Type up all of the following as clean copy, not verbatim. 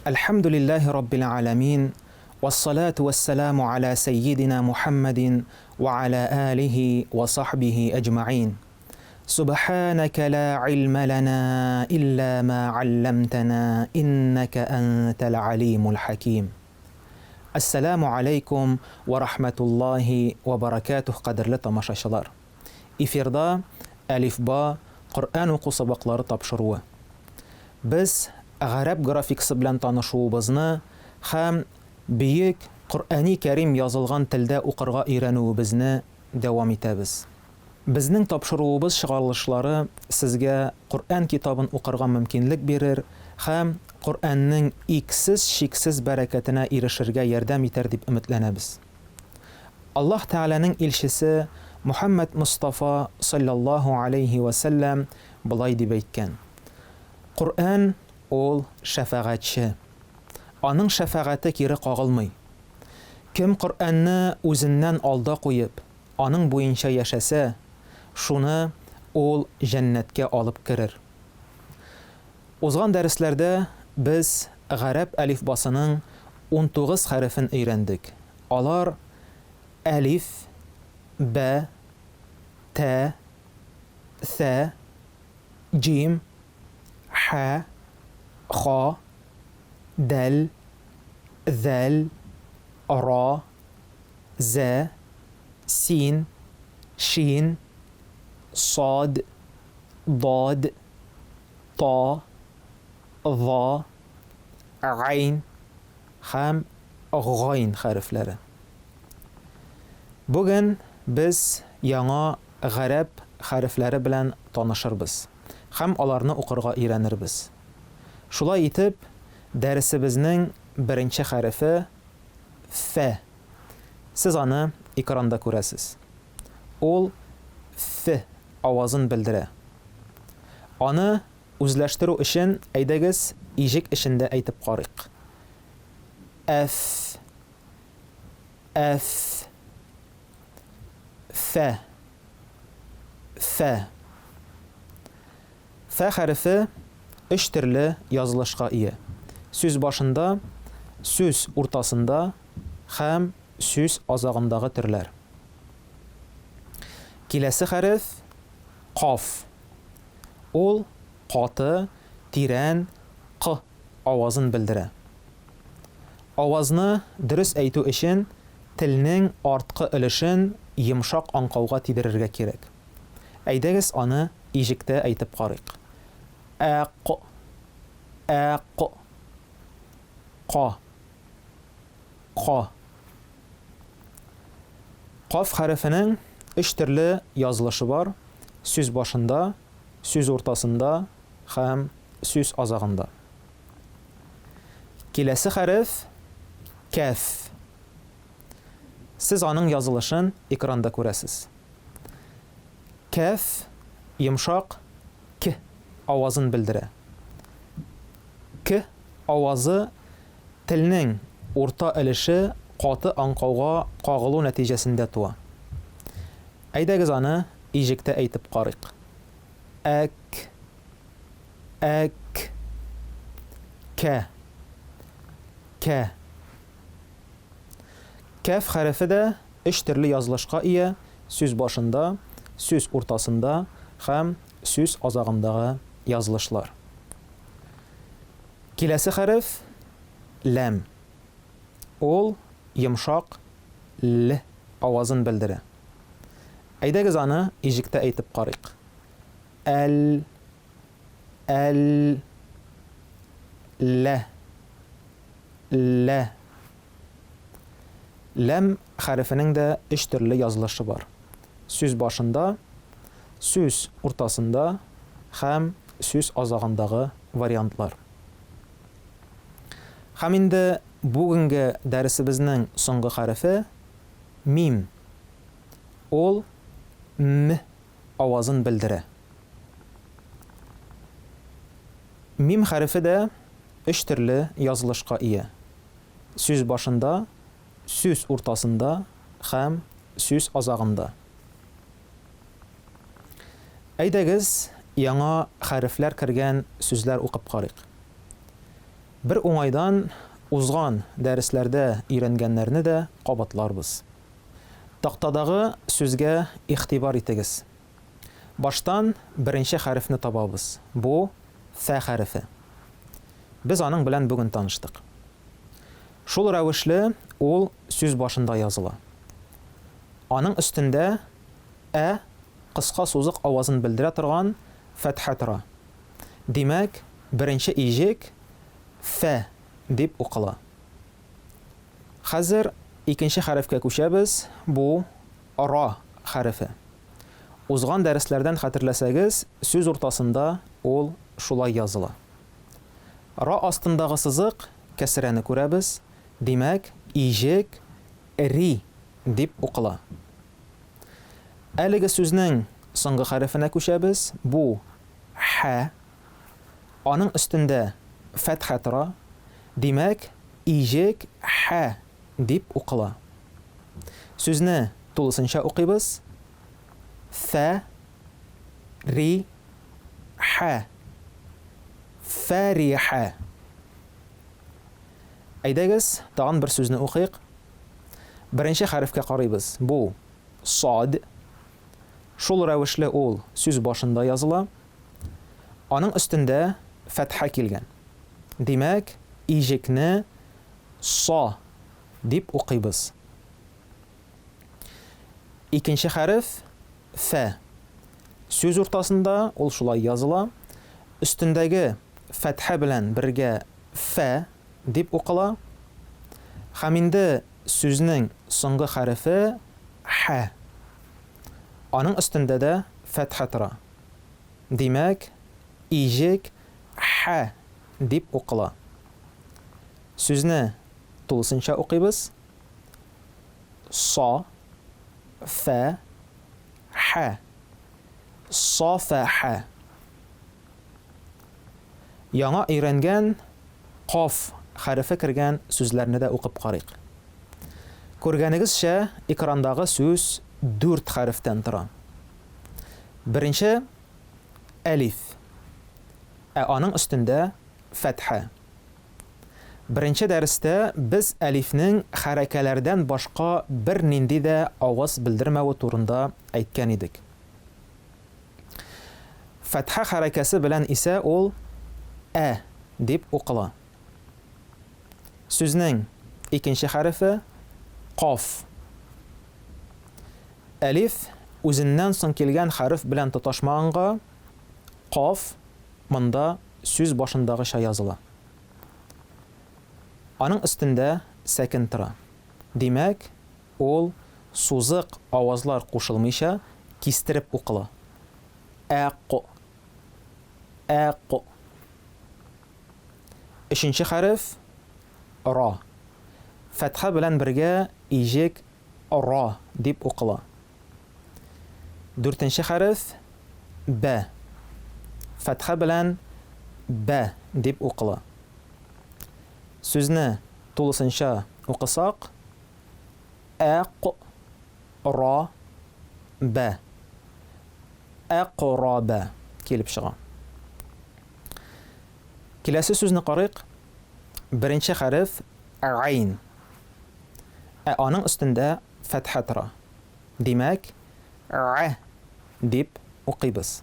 Әлхәмдүлилләһи раббил галәмин, вәссалату вәссәламу аля сәййидина Мухәммәдин вә аля алихи вә сахбихи әҗмәгыйн. Субханәкә ла гыйльмә ләнә илля ма алләмтәнә иннәкә әнтәл алимул хәким. Әссәламу алейкум вә рахмәтуллаһи вә баракатуһ, кадерле тамашачылар. Эфирда Әлифба Коръән уку сабаклары тапшыруы. Без гарәп графикасы белән танышуыбызны һәм бөек Коръәни Кәрим язылган телдә укырга өйрәнүебезне дәвам итәбез. Безнең тапшыруыбыз чыгарылышлары сезгә Коръән китабын укырга мөмкинлек бирер һәм Коръәннең иксез-чиксез бәрәкәтенә ирешергә ярдәм итәр дип өметләнәбез. Аллаһ Тәгаләнең илчесе Мөхәммәд Мостафа салләллаһу аләйһи вә сәлләм болай дип әйткән, Коръән ул шәфәгатьче. Аның шәфәгате кире кагылмый. Кем Коръәнне үзеннән алда куеп, аның буенча яшәсә, шуны ул җәннәткә алып керер. Узган дәресләрдә без гарәп әлифбасының 19 хәрефен өйрәндек. Алар, әлиф, бә, тә, сә, җим, хә, ха, дәл, зәл, ра, зә, син, шин, сад, дад, та, ва, гайн һәм гайн хәрефләре. Бүген без яңа гарәп хәрефләре белән танышырбыз һәм аларны укырга өйрәнербез. Шулай итеп, дәресебезнең беренче хәрефе, фә. Сез аны экранда күрәсез. Ул ф авазын белдерә. Аны үзләштерү өчен, әйдәгез, иҗек эчендә әйтеп карыйк. Әф. Әф. Фә. Фә. Фә хәрефе өч төрле язылышка ия. Сүз башында, сүз уртасында һәм сүз азагындагы төрләр. Киләсе хәреф, каф. Ул каты, тирән к авазын белдерә. Авазны дөрес әйтү өчен телнең арткы өлешен йомшак аңкауга тидерергә кирәк. Әйдәгез аны иҗектә әйтеп карыйк. Ә-к, ә-к, ка, ка. Каф хәрефенең өч төрле язылышы бар, сүз башында, сүз уртасында һәм сүз азагында. Киләсе хәреф, кәф. Сез аның язылышын экранда күрәсез. Кәф йомшак к авазын белдерә. К авазы Телнең урта өлеше каты аңкауга кагылу нәтиҗәсендә туа. Әйдәгез аны иҗектә әйтеп карыйк. Әк, әк, кә, кә. Кәф хәрефе дә өч төрле язылышка ия, сүз башында, сүз уртасында һәм сүз азагындагы язылышлар. Киләсе хәреф, ләм. Ул йомшак л авазын белдерә. Әйдәгез аны иҗектә әйтеп карыйк. Әл, әл, лә, лә. Ләм хәрефенең дә өч төрле язылышы бар. Сүз башында, сүз уртасында һәм сүз азагындагы вариантлар. Һәм инде бүгенге дәресебезнең соңгы хәрефе, мим. Ул м авазын белдерә. Мим хәрефе дә өч төрле язылышка ия. Сүз башында, сүз уртасында һәм сүз азагында. Әйдәгез, яңа хәрефләр кергән сүзләр укып карыйк. Бер уңайдан узган дәресләрдә өйрәнгәннәрне дә кабатларбыз. Тактадагы сүзгә игътибар итегез. Баштан беренче хәрефне табабыз, бу, фә хәрефе. Без аның белән бүген таныштык. Шул рәвешле ул сүз башында языла. Аның өстендә ә кыска сузык авазын белдерә торган фәтхә тора. Димәк, беренче иҗек фә дип укыла. Хәзер икенче хәрефкә күчәбез, бу, ра хәрефе. Узган дәресләрдән хәтерләсәгез, сүз уртасында ул шулай языла. Ра астындагы сызык, кәсрәне күрәбез, димәк, иҗек ри дип укыла. Әлеге сүзнең соңгы хәрефенә күчәбез, бу, хә. Аның өстендә фәтхә тора, димәк, иҗек хә дип укыла. Сүзне тулысынча укыйбыз, фә, ри, хә. Фәрихә. Әйдәгез, тагын бер сүзне укыйк. Беренче хәрефкә карыйбыз. Бу, сад. Шул рәвешле ул сүз башында языла. Аның өстендә фәтхә килгән. Димәк, иҗекне са дип укыйбыз. Икенче хәреф, фә. Сүз уртасында ул шулай языла. Өстендәге фәтхә белән бергә фә дип укыла. Һәм инде сүзнең соңгы хәрефе хә. Аның өстендә дә фәтхә тора. Димәк, иҗек хә дип укыла. Сүзне тулысынча укыйбыз. Са, фә, хә. Сафәхә. Яңа өйрәнгән каф хәрефе кергән сүзләрне дә укып карыйк. Күргәнегезчә, экрандагы сүз дүрт хәрефтән тора. Беренче, әлиф, ә аның өстендә фәтхә. Беренче дәрестә без әлифнең хәрәкәләрдән башка бернинди дә аваз белдермәве турында әйткән идек. Фәтхә хәрәкәсе белән исә ул ә дип укыла. Сүзнең икенче хәрефе, каф. Әлиф үзеннән соң килгән хәреф белән тоташмаганга, каф монда сүз башындагыча языла. Аның өстендә сәкен тора. Димәк, ул сузык авазлар кушылмыйча, кистереп укыла. Әкъ. Әкъ. Өченче хәреф, ра. Фәтхә белән бергә иҗек ра дип укыла. Дүртенче хәреф, бә. Фәтхә белән бә дип укыла. Сүзне тулысынча укысак, әкъ, ра, бә. Әкъ-ра-бә килеп чыга. Киләсе сүзне карыйк. Беренче хәреф гайн. Ә аның өстендә фәтхә тора. Димәк, гә дип укыйбыз.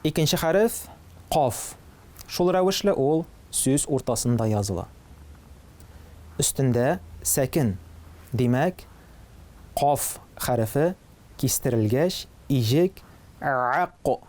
Икенче хәреф каф. Шул рәвешле ул сүз уртасында языла. Өстендә сәкен. Димәк, каф хәрефе кистерелгәч, иҗек гәкъ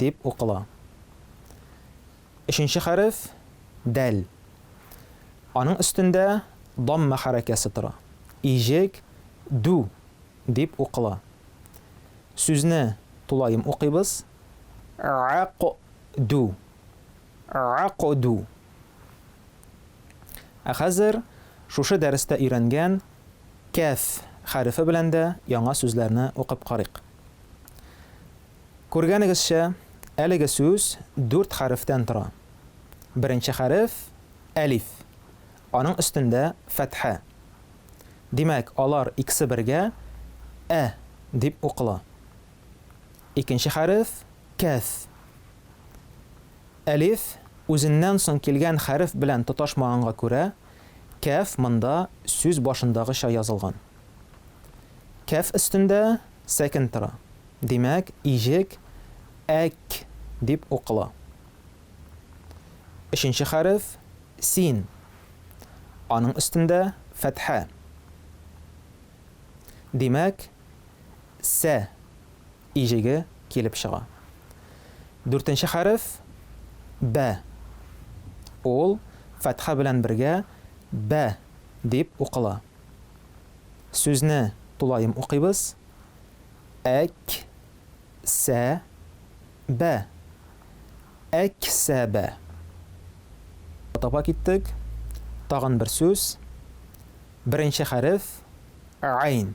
дип укыла. Өченче хәреф, дәл. Аның өстендә дамма хәрәкәсе тора. Иҗек ду дип укыла. Сүзне тулаем укыйбыз, Гакъду. Гакъду. Ә хәзер шушы дәрестә өйрәнгән кәф хәрефе белән дә яңа сүзләрне укып карыйк. Күргәнегезчә, әлеге сүз дүрт хәрефтән тора. Беренче хәреф, әлиф. Аның өстендә фәтхә. Димәк, алар икесе бергә ә дип укыла. Икенче хәреф, кәф. Әлиф Үзеннән соң килгән хәреф белән тоташмаганга күрә, кәф монда сүз башындагыча язылган. Кәф өстендә сәкен тора. Димәк, иҗек әк дип укыла. Өченче хәреф, син. Аның өстендә фәтхә. Димәк, сә иҗеге килеп чыга. Дүртенче хәреф, бә. Ул фәтхә белән бергә бә дип укыла. Сүзне тулаем укыйбыз, әк, сә, бә. Әк-сә-бә. Таба киттек. Тагын бер сүз. Беренче хәреф, гайн.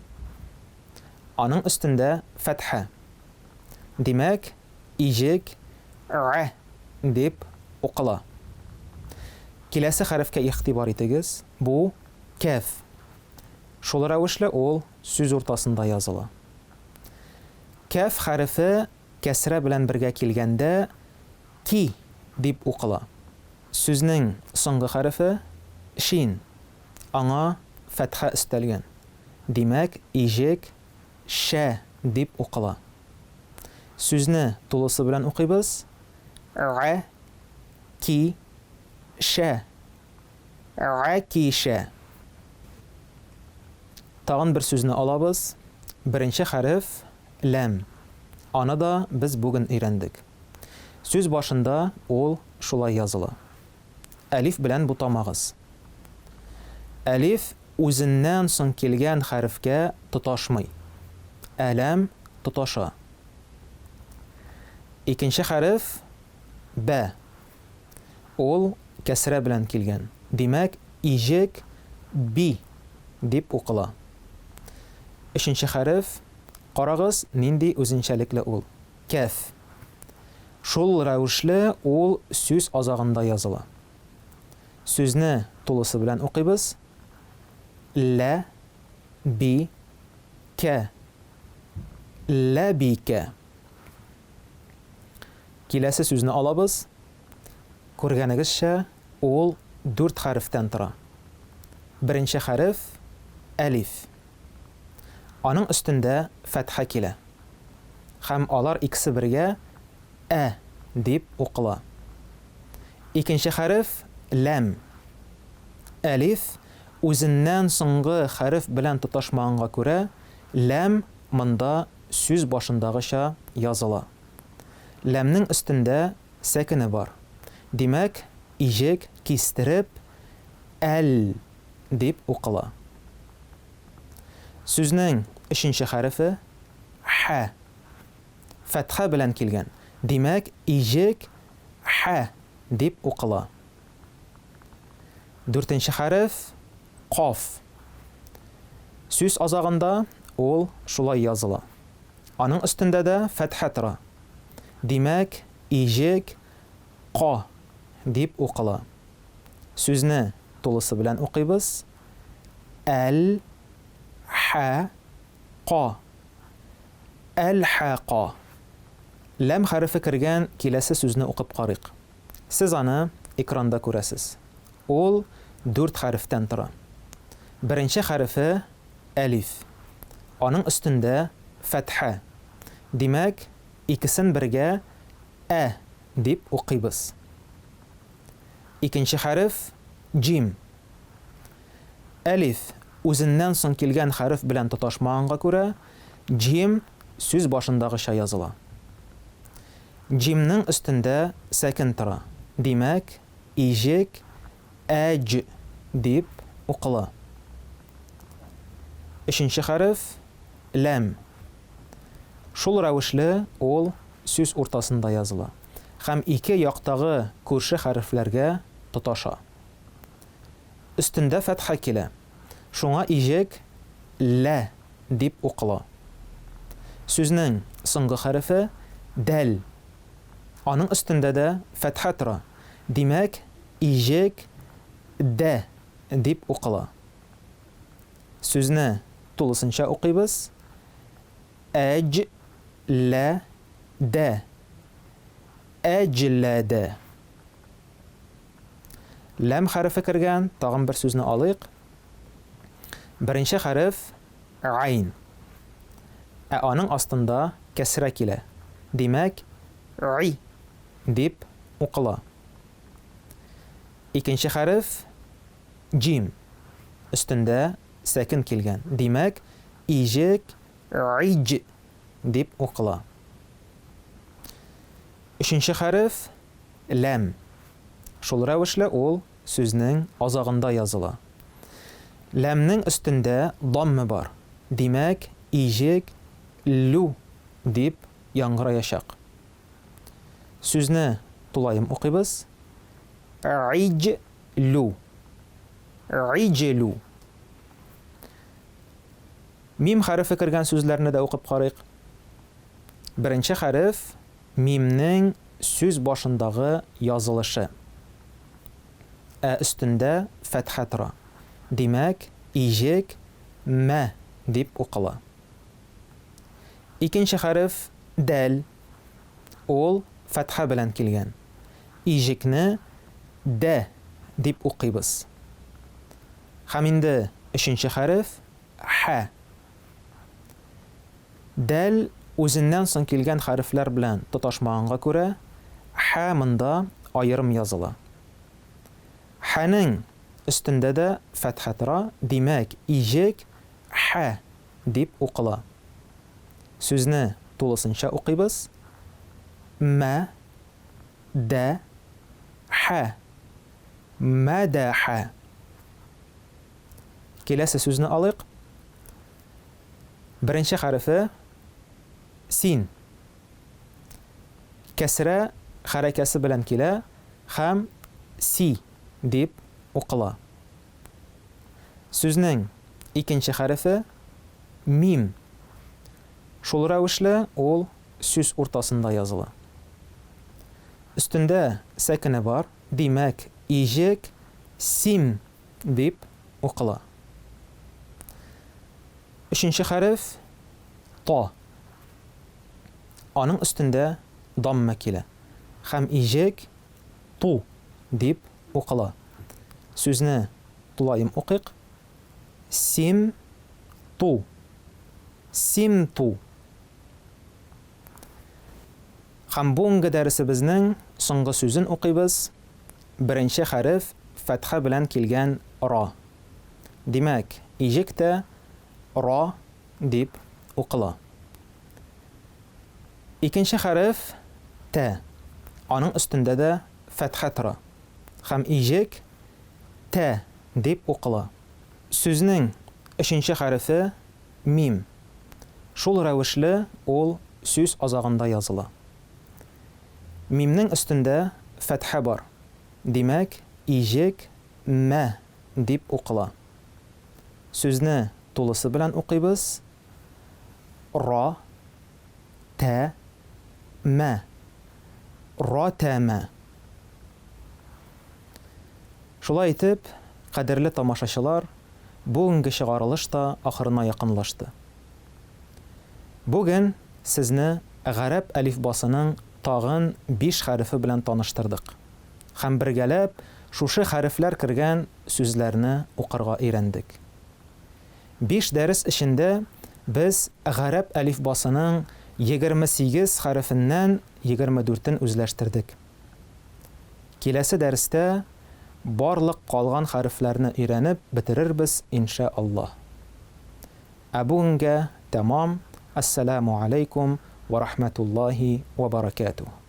Аның өстендә фәтхә. Димәк, иҗек гә дип укыла. Киләсе хәрефкә игътибар итегез, бу, кәф. Шул рәвешле ул сүз уртасында языла. Кәф хәрефе кәсрә белән бергә килгәндә ки дип укыла. Сүзнең соңгы хәрефе, шин, аңа фәтхә өстәлгән. Димәк, иҗек шә дип укыла. Сүзне тулысы белән укыйбыз, гә, ки, шә, гә, ки, шә. Тагын бер сүзне алабыз. Беренче хәреф, ләм. Аны да без бүген өйрәндек. Сүз башында ул шулай языла. Әлиф белән бутамагыз. Әлиф үзеннән соң килгән хәрефкә тоташмый. Ә ләм тоташа. Икенче хәреф, бә. Ул кәсрә белән килгән. Димәк, иҗек би дип укыла. Өченче хәреф, карагыз, нинди үзенчәлекле ул. Кәф. Шул рәвешле ул сүз азагында языла. Сүзне тулысы белән укыйбыз, лә, би, кә. Ләбикә. Киләсе сүзне алабыз. Күргәнегезчә, ул дүрт хәрефтән тора. Беренче хәреф, әлиф. Аның өстендә фәтхә килә. Һәм алар икесе бергә ә дип укыла. Икенче хәреф, ләм. Әлиф үзеннән соңгы хәреф белән тоташмаганга күрә, ләм монда сүз башындагыча языла. Ләмнең өстендә сәкене бар. Димәк, иҗек кистереп әл дип укыла. Сүзнең өченче хәрефе, хә. Фәтхә белән килгән. Димәк, иҗек хә дип укыла. Дүртенче хәреф, каф. Сүз азагында ул шулай языла. Аның өстендә дә фәтхә тора. Димәк, иҗек ка дип укыла. Сүзне тулысы белән укыйбыз. Әл, хә, ка. Әл-хә-ка. Ләм хәрефе кергән киләсе сүзне укып карыйк. Сез аны экранда күрәсез. Ул дүрт хәрефтән тора. Беренче хәрефе, әлиф. Аның өстендә фәтхә. Димәк, икесен бергә ә дип укыйбыз. Икенче хәреф, җим. Әлиф үзеннән соң килгән хәреф белән тоташмаганга күрә, җим сүз башындагыча языла. Җимнең өстендә сәкен тора. Димәк, иҗек әҗ дип укыла. Өченче хәреф, ләм. Шул рәвешле ул сүз уртасында языла һәм ике яктагы күрше хәрефләргә тоташа. Өстендә фәтхә килә. Шуңа иҗек лә дип укыла. Сүзнең соңгы хәрефе, дәл. Аның өстендә дә фәтхә тора. Димәк, иҗек дә дип укыла. Сүзне тулысынча укыйбыз, әҗ, лә, дә. Әҗләдә. Ләм хәрефе кергән тагын бер сүзне алыйк. Беренче хәреф гайн. Ә аның астында кәсрә килә. Димәк, и дип укыла. Икенче хәреф җим. Өстендә сәкен килгән. Димәк, иҗек иҗ дип укыла. Өченче хәреф ләм. Шул рәвешле ул сүзнең азагында языла. Ләмнең өстендә дамме бар. Димәк, иҗек лү дип яңгыраячак. Сүзне тулаем укыйбыз. Иҗ-лү. Иҗ-лү. Мим хәрефе кергән сүзләрне дә укып карыйк. Беренче хәреф мимнең сүз башындагы язылышы. Ә өстендә фәтхә тора. Димәк, иҗек мә дип укыла. Икенче хәреф дәл. Ул фәтхә белән килгән. Иҗекне дә дип укыйбыз. Һәм инде өченче хәреф хә. Дәл үзеннән соң килгән хәрефләр белән тоташмаганга күрә, хә монда аерым языла. Хәнең өстендә дә фәтхә тора, димәк, иҗек хә дип укыла. Сүзне тулысынча укыйбыз, мә, дә, хә. Мәдәхә. Киләсе сүзне алыйк. Беренче хәрефе син. Кәсрә хәрәкәсе белән килә һәм си дип укыла. Сүзнең икенче хәрефе мим. Шул рәвешле ул сүз уртасында языла. Өстендә сәкене бар, димәк, иҗек сим дип укыла. Өченче хәреф та. Аның өстендә дамма килә һәм иҗек ту дип укыла. Сүзне тулаем укыйк. Сим ту. Сим ту. Һәм бүгенге дәресебезнең соңгы сүзен укыйбыз. Беренче хәреф фәтхә белән килгән ра. Димәк, иҗек тә ра дип укыла. Икенче хәреф тә. Аның өстендә дә фәтхә тора. Һәм иҗек тә дип укыла. Сүзнең өченче хәрефе мим. Шул рәвешле ул сүз азагында языла. Мимнең өстендә фәтхә бар. Димәк, иҗек мә дип укыла. Сүзне тулысы белән укыйбыз, ра, тә, мә. Ра-тә-мә. Шулай итеп, кадерле тамашачылар, бүгенге чыгарылыш та ахырына якынлашты. Бүген сезне гарәп әлифбасының тагын биш хәрефе белән таныштырдык һәм бергәләп шушы хәрефләр кергән сүзләрне укырга өйрәндек. Биш дәрес эчендә без гарәп әлифбасының 28 хәрефеннән егерме дүртен үзләштердек. Киләсе дәрестә барлык калган хәрефләрне өйрәнеп бетерербез, иншә Аллаһ. Ә бүгенгә тәмам, Әссәләмү аләйкүм вә рахмәтуллаһи вә бәрәкәтүһ.